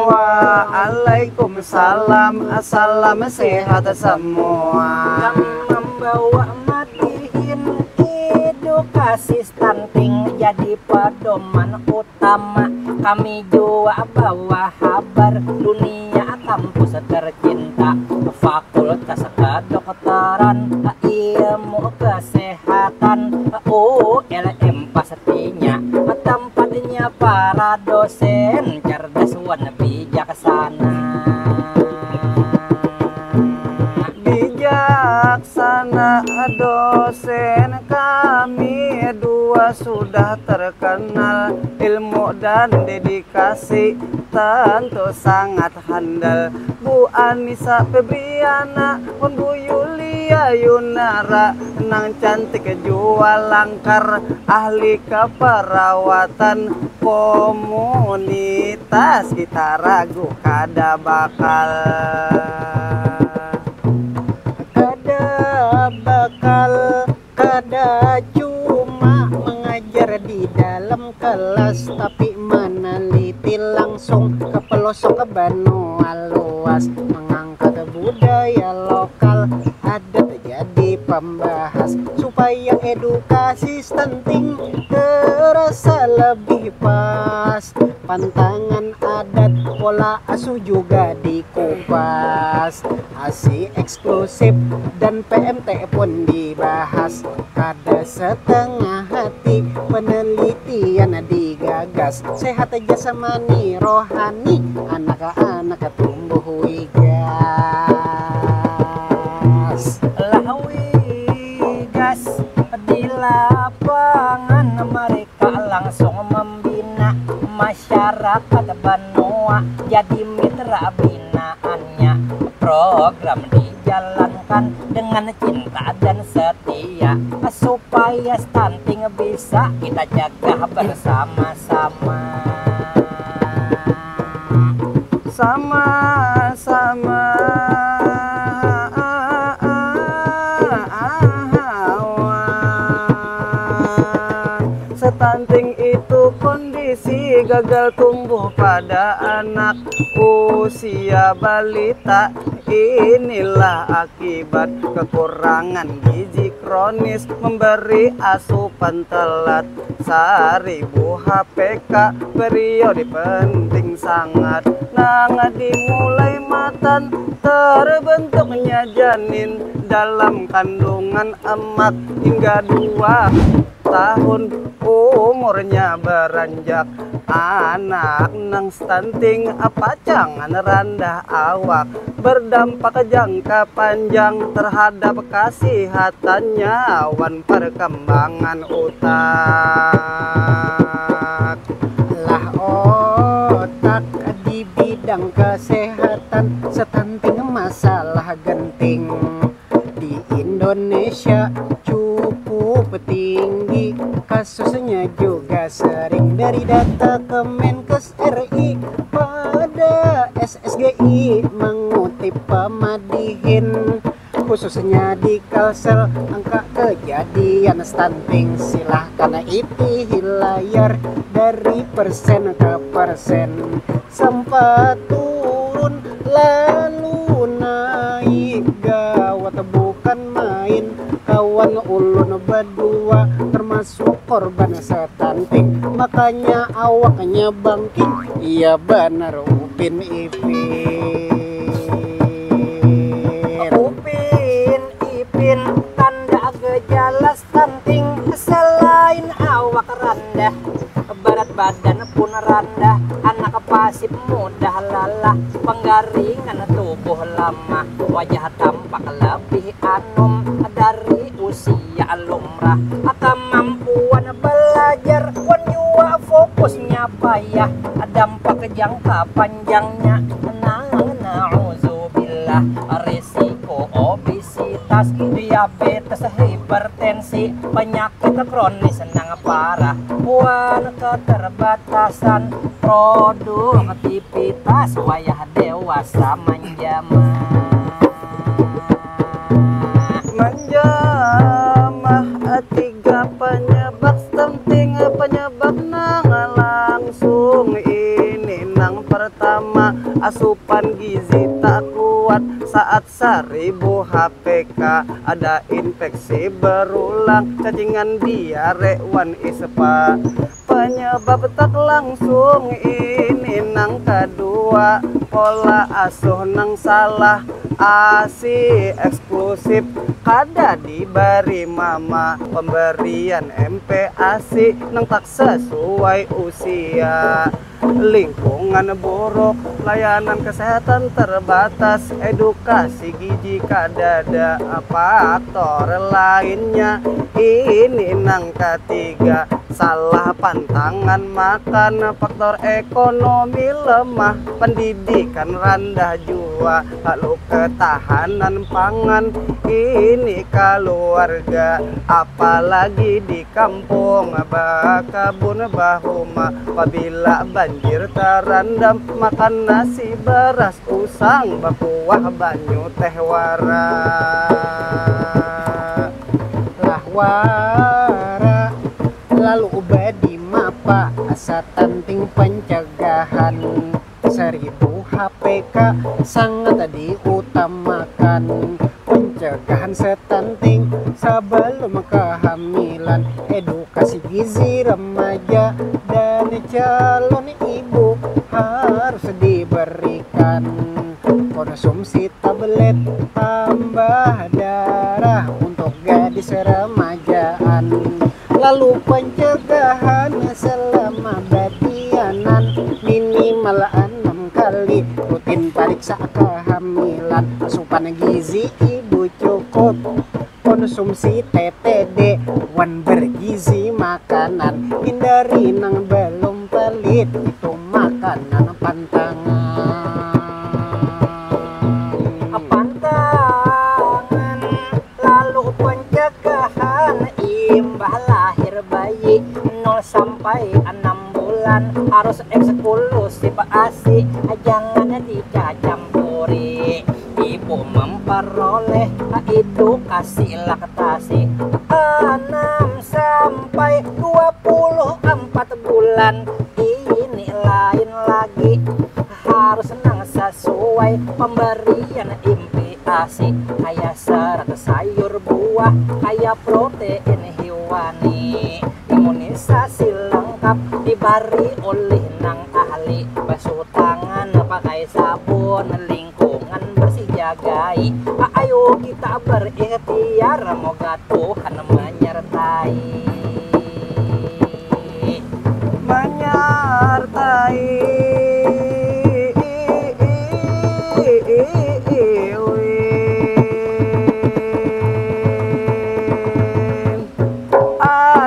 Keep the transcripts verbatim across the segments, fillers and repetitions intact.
Waalaikumsalam, salam sehat semua. Kami membawa madihin edukasi stunting jadi pedoman utama. Kami jua bawa habar dunia kampus tercinta, Fakultas Kedokteran, Ilmu Kesehatan, U L M pastinya. Tempatnya para dosen cerdas wan bijaksana. Bijaksana dosen kami dua sudah terkenal, ilmu dan dedikasi tentu sangat handal. Bu Anissa Febriana wan Bu Yulia Yunara nang cantik jua langkar, ahli keperawatan komunitas kita ragu kada bakal. Kada bakal, kada cuma mengajar di dalam kelas, tapi meneliti langsung ke pelosok ke banua luas, mengangkat budaya lokal, adat jadi pembahas, supaya edukasi stunting terasa lebih pas. Pantangan adat, pola asuh juga dikupas, asi eksklusif dan P M T pun dibahas. Kada setengah hati penelitian digagas, sehat jasmani rohani, anak-anak tumbuh wigas. Lah wigas di lapangan mereka langsung membina masyarakat banua jadi mitra binaannya. Program dijalankan dengan cinta dan setia supaya stunting bisa kita cegah bersama-sama. Sama-sama stunting itu kondisi gagal tumbuh pada anak usia balita. Inilah akibat kekurangan gizi kronis, memberi asupan telat. Saribu H P K periode penting sangat, nang dimulai matan terbentuknya janin dalam kandungan emak hingga dua tahun umurnya beranjak. Anak nang stunting pacangan randah awak berdampak jangka panjang terhadap kasihatannya wan perkembangan utak. Lah otak di bidang kesehatan, stunting masalah genting. Di Indonesia cukup tinggi, kasusnya juga sering. Dari data Kemenkes R I, pada S S G I mengutip pemadihin, khususnya di Kalsel, angka kejadian stunting silahkan itihi layar dari persen ke persen, sempat turun lalu naik, gawat bukan main. Kawan ulun berdua termasuk korban stunting, makanya awaknya bangking. Iya banar Upin Ipin. Upin Ipin, tanda gejala stunting selain awak randah, berat badan pun randah, anak pasif mudah lalah, penggaringan tubuh lamah, wajah tampak lebih anum dari usia lumrah, kemampuan belajar pun jua fokusnya payah, dampak jangka panjangnya nang nauzubillah, risiko obesitas, diabetes, hipertensi, penyakit kronis nang parah, wan keterbatasan produktivitas wayah dewasa manjama. Manjama tiga penyebab stunting, penyebab nang langsung ini nang pertama asupan gizi tak kuat saat saribu H P K. Ada infeksi berulang, cacingan, diare, wan ispa. Penyebab tak langsung ini nang kedua, pola asuh nang salah. ASI eksklusif kada diberi mama, pemberian M P ASI nang tak sesuai usia. Lingkungan buruk, layanan kesehatan terbatas, edukasi gizi kadada, faktor lainnya ini nang ketiga. Salah pantangan makan, faktor ekonomi lemah, pendidikan randah jua, lalu ketahanan pangan ini keluarga, apalagi di kampung bakabun bahuma. Pabila banjir tarandam, makan nasi beras usang bakuah banyu teh wara. Lah wara, lalu badi mapa asa tanting pencegahan. Seribu H P K sangat diutamakan. Pencegahan stunting sebelum kehamilan, edukasi gizi remaja dan calon ibu harus diberikan. Konsumsi tablet tambah darah untuk gadis remajaan. Lalu pencegahan selama batianan minimal enam kali, rutin pariksa kehamilan, asupan gizi ibu cukup, konsumsi T T D wan bergizi makanan, hindari nang belum pelit, itu makanan pantangan. Pantangan. Lalu pencegahan imbah lahir bayi, nol sampai enam bulan harus eksklusif ASI, jangan dicacampuri. Ibu memperoleh edukasi laktasi enam sampai dua puluh empat bulan. Ini lain lagi, harus nang sesuai pemberian M P ASI, kaya serat, sayur, buah, kaya protein hewani. Imunisasi lengkap dibari oleh nang ahli, basuh tangan pakai sabun, lingkungan bersih jagai. Ayo kita berikhtiar, moga Tuhan menyertai. Menyertai.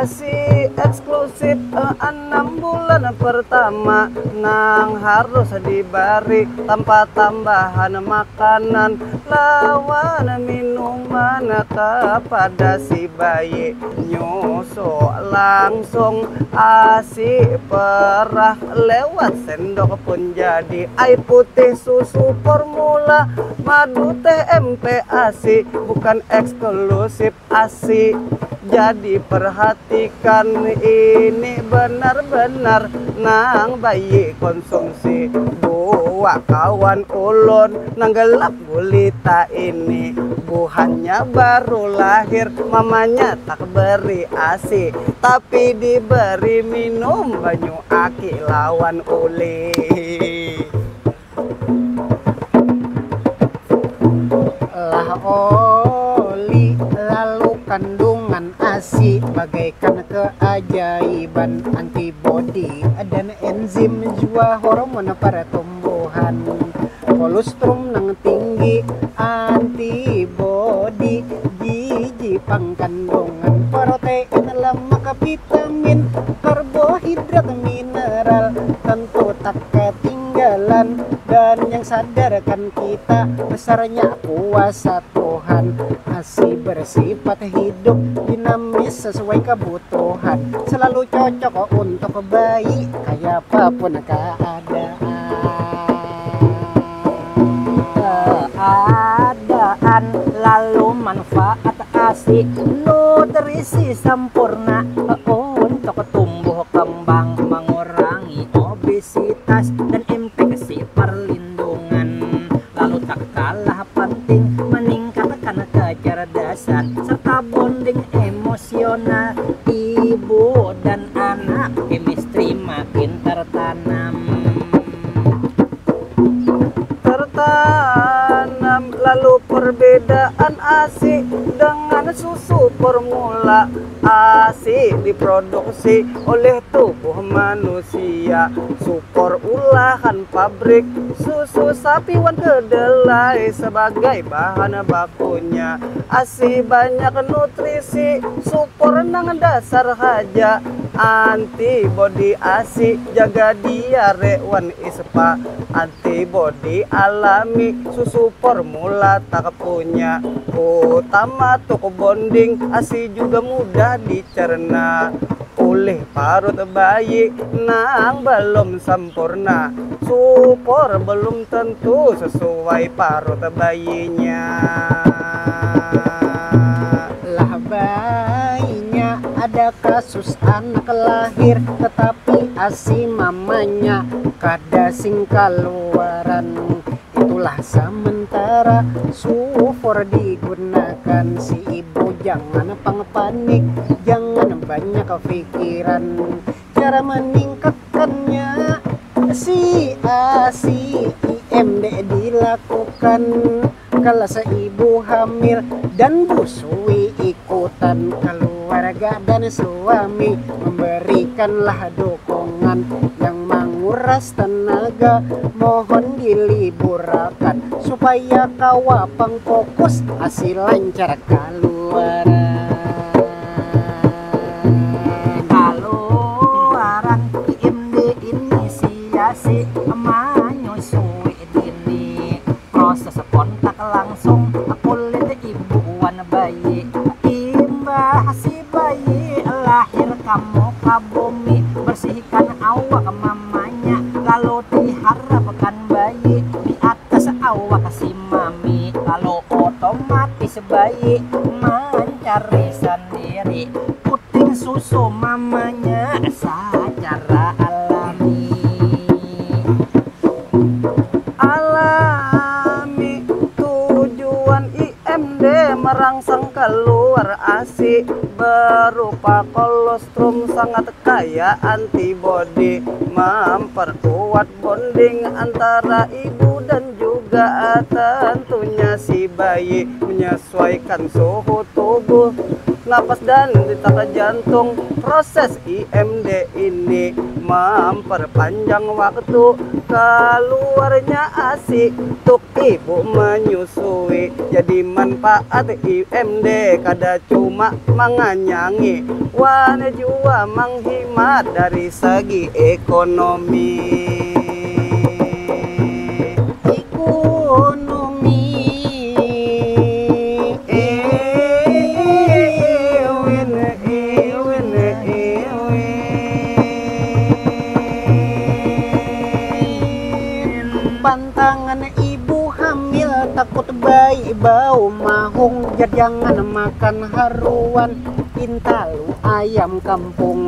ASI eksklusif, eh, enam bulan pertama nang harus diberi tanpa tambahan makanan lawan minuman kepada si bayi. Nyusu langsung, ASI perah, lewat sendok pun jadi. Air putih, susu formula, madu, teh, M P ASI, bukan eksklusif ASI. Jadi perhatikan, ini benar-benar nang bayi konsumsi. Dua kawan ulun nang gelap gulita ini, buhannya baru lahir, mamanya tak beri ASI, tapi diberi minum banyu aki lawan uli. Lah oli, lalu kandungan ASI bagaikan keajaiban, antibodi dan enzim jua hormon pertumbuhan, kolostrum nang tinggi, antibodi, gizi pangkandungan, protein, lemak, vitamin, karbohidrat, mineral, tentu tak ketinggalan. Dan yang sadarkan kita besarnya kuasa Tuhan. ASI bersifat hidup, dinamis, sesuai kebutuhan, selalu cocok untuk bayi, kaya apapun keadaan. Keadaan, lalu manfaat ASI, nutrisi sempurna untuk tumbuh kembang, mengurangi obesitas dan infeksi, perlindungan Perbedaan ASI dengan susu formula. ASI diproduksi oleh tubuh manusia. Supor ulahan pabrik, susu sapi wan kedelai sebagai bahan bakunya. ASI banyak nutrisi, supor nang dasar haja. Antibodi ASI jaga diare wan ispa. Antibodi alami, susu formula tak punya. Utama tuk bonding, ASI juga mudah dicerna. Ulih parut bayi nang belum sempurna. Supor belum tentu sesuai parut bayinya. Lah bayinya ada kasus anak lahir, tetapi ASI mamanya kada sing kaluaran. Itulah sementara supor digunakan. Si ibu jangan pang panik, jangan banyak pikiran. Cara meningkatkannya, si ASI IMD dilakukan. Kalau seibu hamil dan busui ikutan, keluarga dan suami memberikanlah dukungan. Yang manguras tenaga mohon diliburakan, supaya kawa pang fokus, ASI lancar kaluaran. Kaluaran IMD inisiasi manyusui dini. Proses kontak langsung kulit ibu wan bayi. Imbah si bayi lahir kamu ka bumi, bersihkan awak mamanya, lalu diharapkan bayi di atas awak si mami, lalu otomatis bayi mancari sendiri puting susu mamanya secara alami. Alami, tujuan IMD merangsang keluar ASI berupa kolostrum sangat kaya antibodi, memperkuat bonding antara ibu dan juga tentunya si bayi, menyesuaikan suhu tubuh, napas dan detak jantung. Proses IMD ini memperpanjang waktu keluarnya ASI tuk ibu menyusui. Jadi manfaat IMD kada cuma manganyangi, wan jua menghimat dari segi ekonomi. Ekonomi. Ewin, ewin, ewin. Pantangan ibu hamil takut bayi bau mahung, jar jangan makan haruan, intalu, ayam kampung.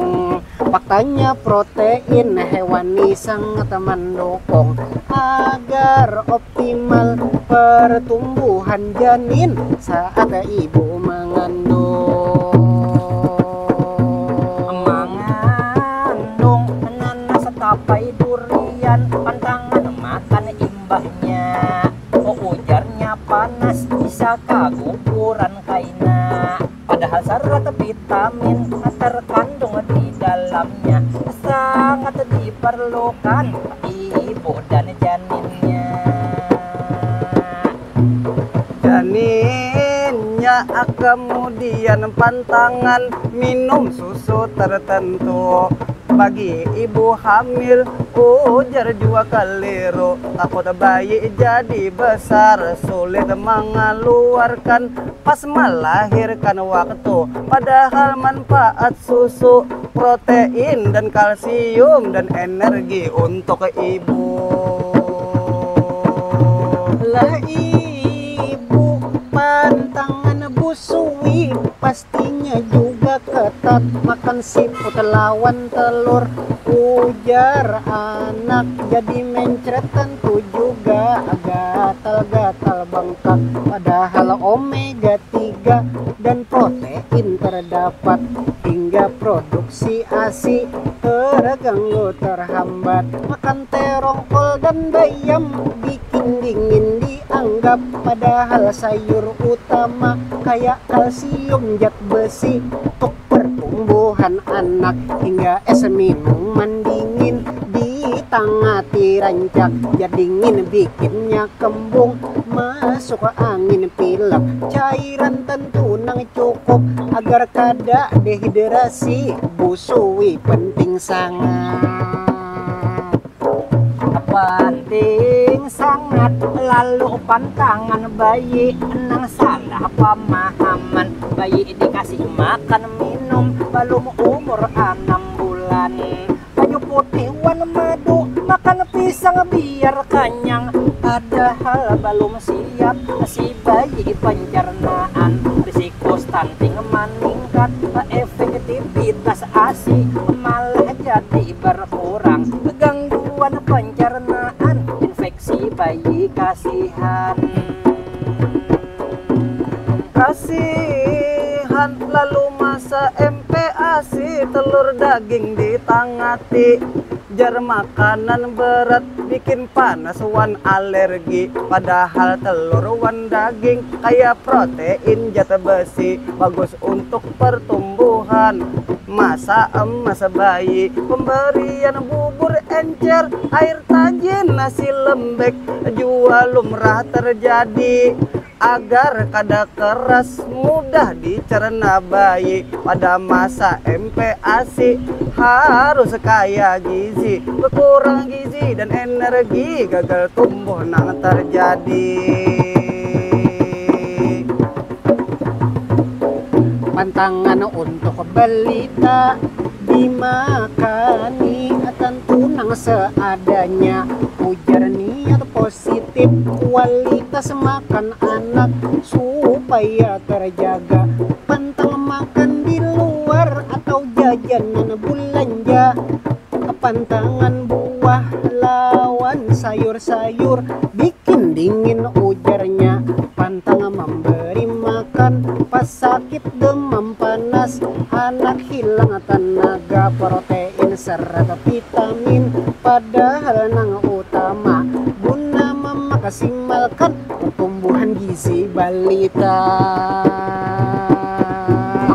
Faktanya protein hewani sangat mendukung agar optimal pertumbuhan janin saat ibu mengandung. Mengandung nanas, tapai, durian, pantangan makan imbahnya. Ujarnya panas bisa kaguguran kaina. Padahal serat vitamin terkandung di dalamnya sangat diperlukan ibu dan janinnya. Janinnya kemudian pantangan minum susu tertentu. Bagi ibu hamil, ujar jua keliru. Takut bayi jadi besar, sulit mengeluarkan pas melahirkan waktu. Padahal manfaat susu, protein dan kalsium dan energi untuk ibu. Lah ibu, pantangan busui, pastinya juga ketat makan siput lawan telur. Ujar anak jadi mencret, tentu juga gatal-gatal bengkak. Padahal omega tiga dan protein terdapat, hingga produksi ASI terganggu, terhambat. Makan terong, kol dan bayam bikin dingin di anggap, padahal sayur utama kaya kalsium, zat besi, tuk pertumbuhan anak, hingga es minuman dingin ditangati rancak, zat dingin bikinnya kembung, masuk angin pilek, cairan tentu nang cukup agar kada dehidrasi, busui penting sangat. Penting sangat, lalu pantangan bayi nang salah pamahaman. Bayi dikasih makan minum balum umur anam bulan. Banyu putih wan madu, makan pisang biar kanyang. Padahal balum siap si bayi pencernaan. Risiko stunting maningkat, efektivitas asi malah jadi berkurang. Gangguan pencernaan, infeksi bayi kasihan. Kasihan, lalu masa M P A si, telur daging ditangati. Jar makanan berat bikin panas wan alergi. Padahal telur wan daging kaya protein, zat besi, bagus untuk pertumbuhan. Masa emas bayi, pemberian bubur encer, air tajin, nasi lembek jua lumrah terjadi. Agar kada keras, mudah dicerna bayi pada masa M P A si, harus kaya gizi, berkurang gizi dan energi, gagal tumbuh nang terjadi. Pantangan untuk balita, dimakani tentu nang seadanya, ujar niat positif, kualitas makan anak supaya terjaga, pantang makan di luar atau jajanan belanja, pantangan buah lawan sayur-sayur, bikin dingin ujarnya, pantang memberi makan pas sakit demam panas, anak hilang tenaga, protein serta vitamin, padahal nang utama guna memaksimalkan pertumbuhan gizi balita.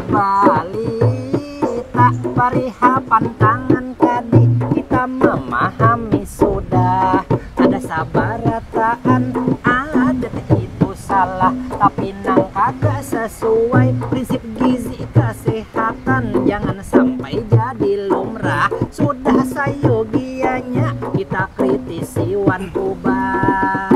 Balita, bariha pantangan tadi, kita memahami sudah. Ada sabarataan adat itu salah, tapi nang kada sesuai prinsip gizi kesehatan, jangan sampai jadi lumrah. Sudah sayogianya kita kritisi wan ubah.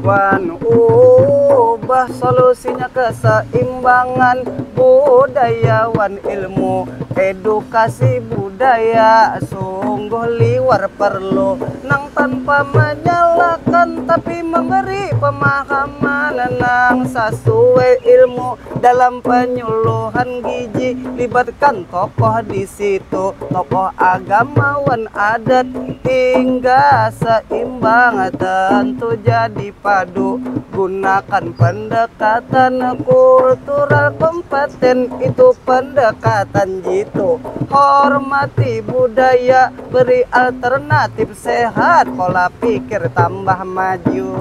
Wan ubah, solusinya keseimbangan budaya wan ilmu, edukasi budaya sungguh liwar perlu, nang tanpa menyalahkan tapi memberi pemahaman nang sesuai ilmu dalam penyuluhan gizi, libatkan tokoh di situ, tokoh agama wan adat, hingga seimbang tentu jadi padu. Gunakan pendekatan kultural kompeten, itu pendekatan jitu. Hormati budaya, beri alternatif sehat, pola pikir tambah maju.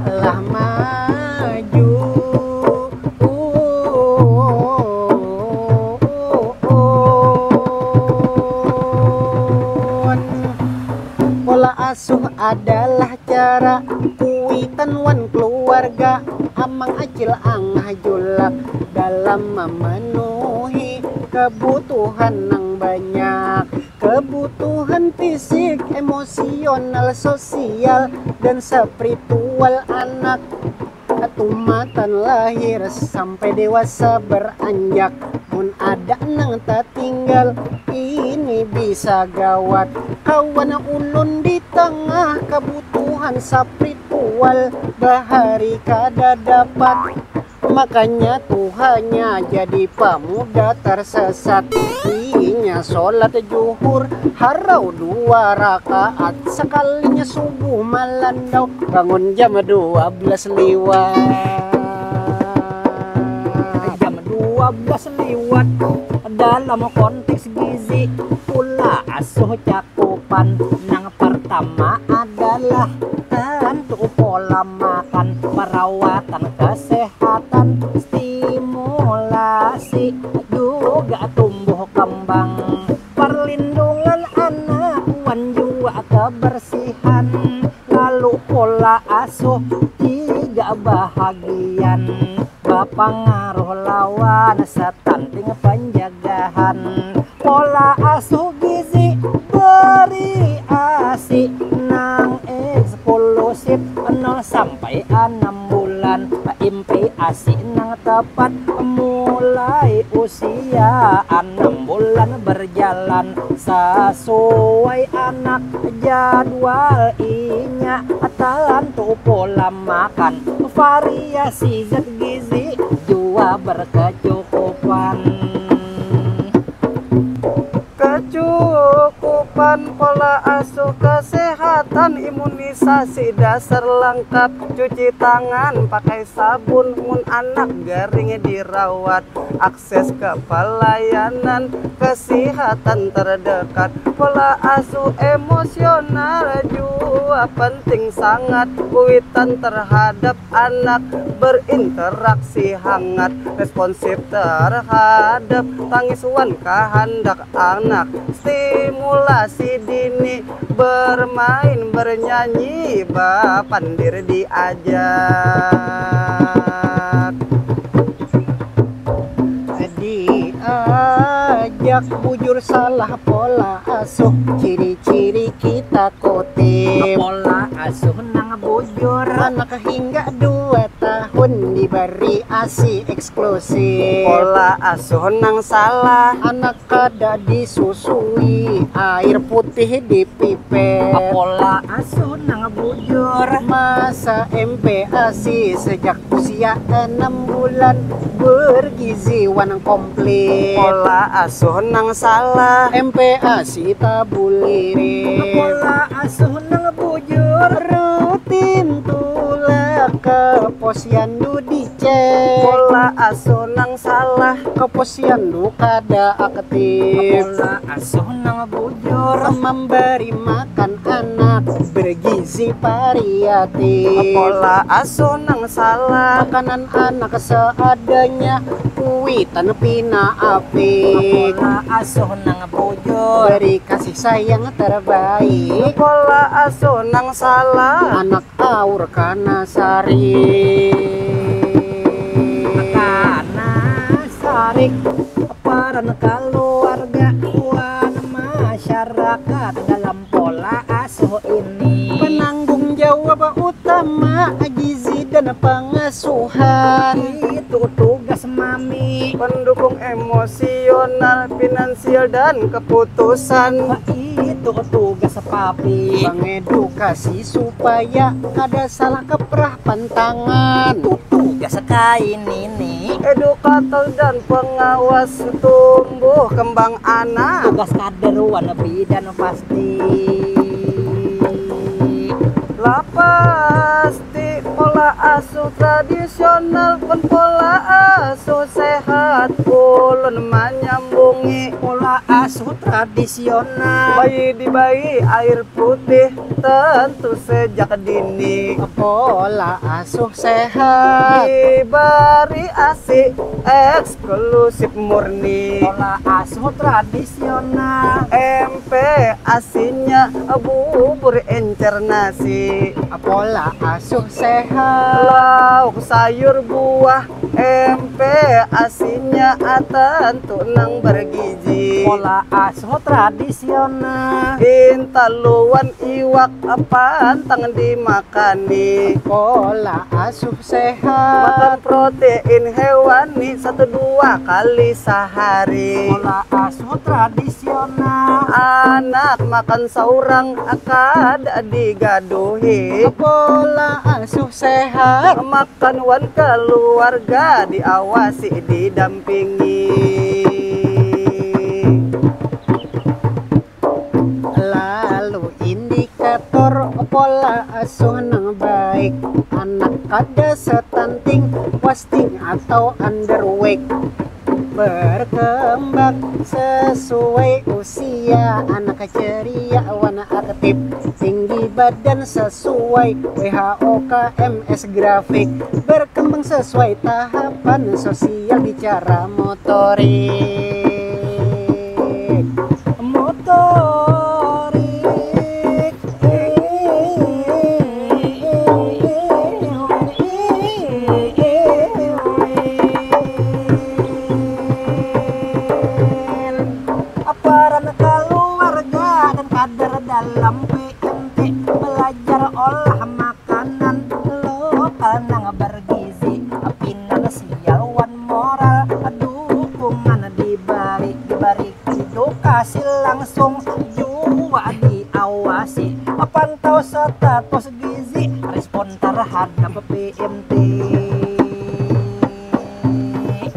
Lah maju. Pola asuh adalah cara kuitan wan keluarga, amang acil angah julak dalam memenuhi kebutuhan nang banyak, kebutuhan fisik, emosional, sosial, dan spiritual anak. Tumatan lahir sampai dewasa beranjak, mun ada nang tatinggal, ini bisa gawat. Kawan ulun di tengah kebutuhan spiritual, bahari kada dapat. Makanya tuhanya jadi pemuda tersesat. Inya sholat juhur harau dua rakaat, sekalinya subuh malandau bangun jam dua belas liwat. Jam dua belas liwat dalam konteks gizi, pola asuh cakupan nang pertama ada kebersihan, lalu pola asuh tiga bahagian, bapangaruh lawan stunting penjagaan. Pola asuh gizi, beri asi nang eksklusif nol sampai enam bulan. Impi asi nang tepat mulai usia enam bulan berjalan, sesuai anak jadwal inya, tentu pola makan, variasi zat gizi jua berkecukupan. Kecukupan pola asuh kesehatan, imunisasi dasar lengkap, cuci tangan pakai sabun, mun anak garing dirawat, akses ke pelayanan kesehatan terdekat, pola asuh emosional jua penting sangat, kuitan terhadap anak, berinteraksi hangat, responsif terhadap tangis wan kahandak anak, stimulasi dini, bermain, bernyanyi, bapandir diajak. Diajak bujur salah pola asuh, ciri-ciri kita kutip. Pola asuh nang bujur. Anak hingga dua tahun diberi asi eksklusif. Pola asuh nang salah. Anak kada disusui, air putih dipipet. Pola asuh nang bujur. Masa M P asi sejak usia enam bulan, bergizi wan komplit. Pola asuh nang salah. M P asi tabulirik. Pola asuh nang bujur. Rutin tulak ke posyandu dicek. Pola asuh nang salah. Ke posyandu kada aktif. Pola asuh nang bujur. Memberi makan anak bergizi variatif. Pola asuh nang salah. Makanan anak seadanya, kuitan pina apik. Pola asuh nang bujur. Beri kasih sayang terbaik. Pola asuh nang salah. Anak aur kana sarik. Kana sarik, peran keluarga wan masyarakat dalam pola asuh ini. Penanggung jawab utama gizi dan pengasuhan. Itu tugas mami. Pendukung emosional, finansial, dan keputusan. Itu tugas papi. Mengedukasi supaya kada salah kaprah pantangan. Itu tugas kaini. Edukator dan pengawas tumbuh kembang anak. Tugas kader wan bidan pasti. Lah pasti pola asuh tradisional wan pola asuh sehat. Ulun manyambungi. Pola asuh tradisional. Bayi dibai air putih tentu sejak dini. Pola asuh sehat. Dibari asi eksklusif murni. Pola asuh tradisional. M P asinya bubur encer nasi. Pola asuh sehat. Lauk sayur buah, M P asinya tentu nang bergizi. Pola asuh tradisional. Intalu wan iwak pantang dimakani. Pola asuh sehat. Makan protein hewani satu dua kali sehari. Pola asuh tradisional. Anak makan saurang kada digaduhi. Pola asuh sehat. Makan wan keluarga diawasi, didampingi. Lalu indikator pola asuh nang baik, anak kada stunting, wasting atau underweight, berkembang sesuai usia, anak ceria wan aktif, tinggi badan sesuai W H O K M S grafik, berkembang sesuai tahapan sosial bicara motorik. Motorik Belajar dalam P M T, belajar olah makanan lokal nang bergizi, finansial wan moral, dukungan diberi, diberi edukasi langsung, jua diawasi, pantau status gizi, respon terhadap P M T.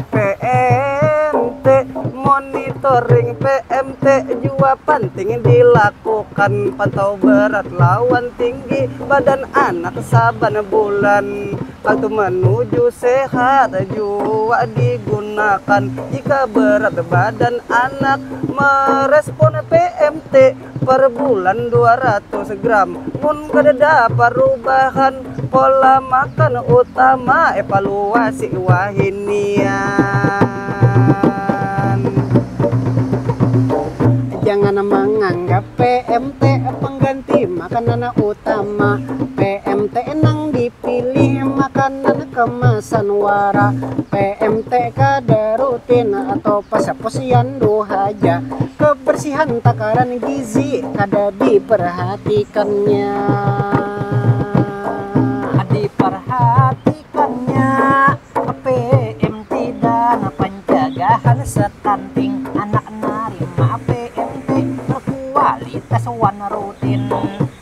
P M T, monitoring P M T jua penting dilakukan, pantau berat lawan tinggi badan anak saban bulan. Waktu menuju sehat jua digunakan. Jika berat badan anak merespon P M T per bulan dua ratus gram, mun kadada perubahan pola makan utama, evaluasi wahinian. Jangan menganggap P M T pengganti makanan utama. P M T nang dipilih makanan kemasan wara. P M T kada rutin atau pas posiandu haja. Kebersihan takaran gizi kada diperhatikannya. Diperhatikannya P M T dan pencegahan stunting, anak narima P M T berkualitas wan rutin,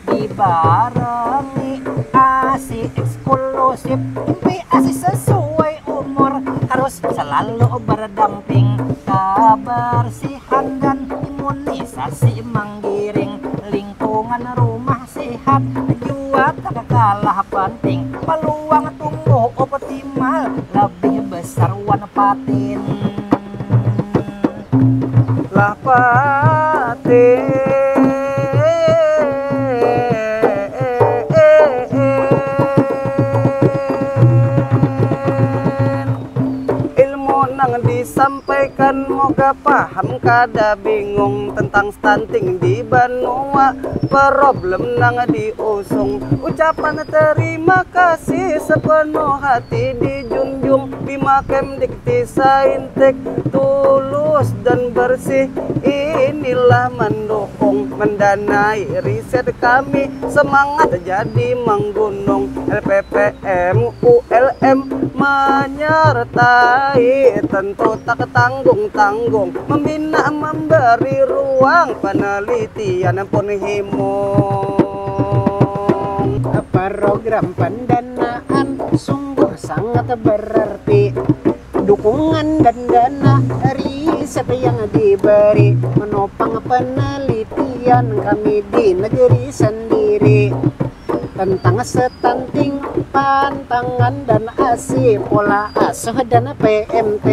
dibarengi asi eksklusif, impi asi sesuai umur, harus selalu berdamping, kebersihan dan imunisasi menggiring, lingkungan rumah sehat jua tak kalah penting, peluang tumbuh optimal lebih besar wan patin. Lah patin. Ilmu nang disampaikan moga paham, kada bingung tentang stunting di banua, problem nang diusung. Ucapan terima kasih sepenuh hati dijunjung, Bima Kemdikti Saintek tulus dan bersih. Inilah mendukung, mendanai riset kami, semangat jadi menggunung. L P P M U L M menyertai, tentu tak tanggung-tanggung, membina, memberi ruang, penelitian pun himung. Program pendanaan sungguh sangat berarti. Dukungan dan dana riset yang diberi menopang penelitian kami di negeri sendiri tentang stunting, pantangan dan asi, pola asuh dan P M T.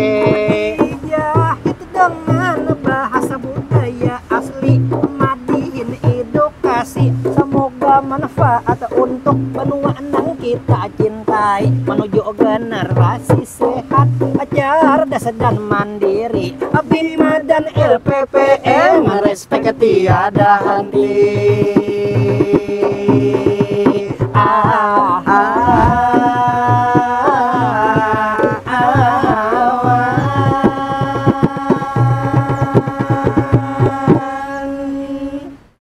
Dijahit dengan bahasa budaya asli, madihin edukasi, semoga manfaat untuk benua nang kita cintai, menuju generasi sehat, cerdas dan mandiri. Bima dan L P P M respect tiada henti.